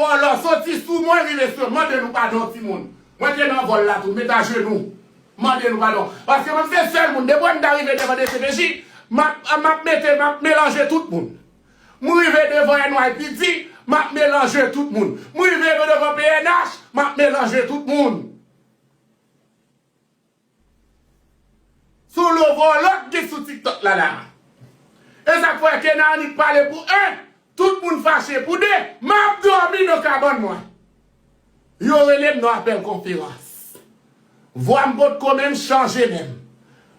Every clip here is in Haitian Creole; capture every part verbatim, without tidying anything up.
Vòlò soti sou mwen, rive sou mwen, mande nou padon, timoun. Mwen te nan vòl la tou, met ajenou. Mande nou padon. Paske mwen se sèl moun, depi m ta rive devan D C P J, m ap, m ap mete, m ap melanje tout moun. M rive devan N Y P D, m ap melanje tout moun. M rive devan P N H, m ap melanje tout moun. Sou lo vòlò k gen sou TikTok la la. E sa k fè Kenanik pale pou en, tout moun fache pou de, m ap dòmi nan kabann mwen. Yo rele m nan apèl konferans. Vwa m potko menm chanje menm.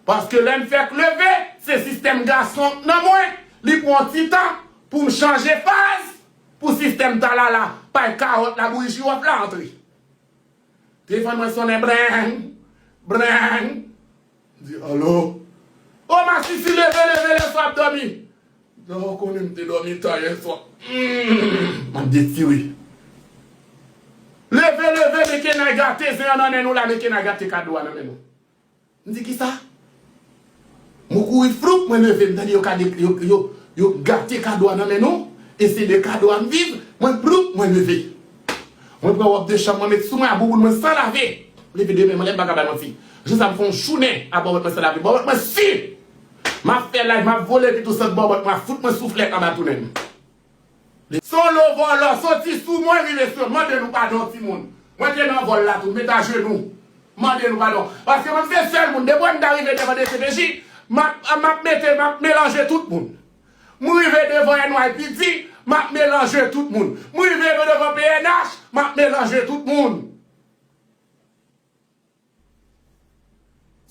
Paske lè m fèk leve, se sistèm gason k nan mwen, li pran ti tan pou m chanje faz, pou sistèm talala, pay kawòt la, bouyi jiwòf la antre. Telefòn mwen sonnen, breng, breng. M di, alo? O masisi, leve, leve, leve, w ap dòmi. Jan w konnen m te dòmi ta yè swa. Mm, m ap detire. Leve, leve, men Kenay gate zen an nan men nou la, men Kenay gate kado a nan men nou. M di, kisa? Mwen kouri floup, mwen leve, m tande yo ka de, yo, yo, yo gate kado a nan men nou, e se de kado a m viv, mwen floup, mwen leve. Mwen pran wòb de chanm, mwen met sou mwen a bouboun mwen san lave. Leve demen, mwen lè m pa ka bay manti. Jou sa m fè yon jounen a bòbòt mwen san lave. Bòbòt mwen si! M ap fè live, m ap vole epi tou sant bòbòt mwen ap fout mwen souflèt anba tou nen m. Se yon lo vòlò soti sou mwen, rive sou mwen, mande nou padon, timoun. Mwen te nan vòl la tou, met ajenou. Mande nou padon. Paske mwen se sèl moun, depi m ta rive devan D C P J, m ap, m ap mete, m ap melanje tout moun. M rive devan N Y P D, m ap melanje tout moun. M rive devan P N H, m ap melanje tout moun.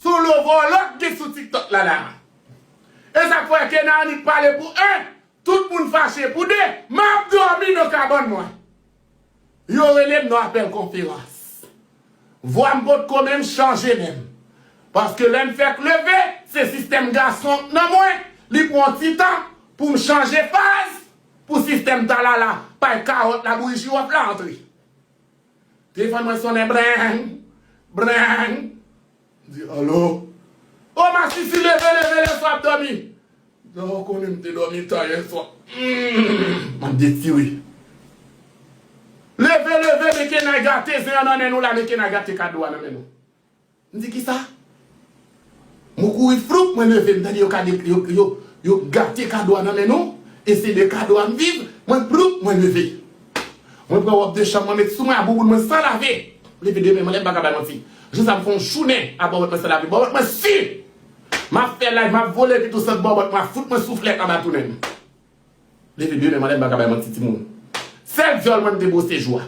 Sou lo vòlò k gen sou TikTok la la. E sa k fè Kenanik pale pou en, tout moun fache pou de, m ap dòmi nan kabann mwen. Yo rele m nan apèl konferans. Vwa m potko menm chanje menm. Paske lè m fèk leve, se sistèm gason k nan mwen, li pran ti tan pou m chanje faz, pou sistèm talala, pay kawòt la, bouyi jiwòf la antre. Telefòn mwen sonnen, breng, breng. M di, alo? O masisi, leve, leve, leve, w ap dòmi. Jan w konnen m te dòmi ta yè swa. Mm, m ap detire. Leve, leve, men Kenay gate zen an nan men nou la, men Kenay gate kado a nan men nou. M di, kisa? Mwen kouri floup, mwen leve, m tande yo ka de, yo, yo, yo gate kado a nan men nou, e se de kado a m viv, mwen floup, mwen leve. Mwen pran wòb de chanm, mwen met sou mwen a bouboun mwen san lave. Leve demen, mwen lè m pa ka bay manti. Jou sa m fè yon jounen a bòbòt mwen san lave. Bòbòt mwen si! M ap fè live, m ap vole epi tou sant bòbòt mwen ap fout mwen souflèt anba tou nen m. Leve demen, mwen lè m pa ka bay manti, timoun. Sèl dyòl mwen m te bwose jou a.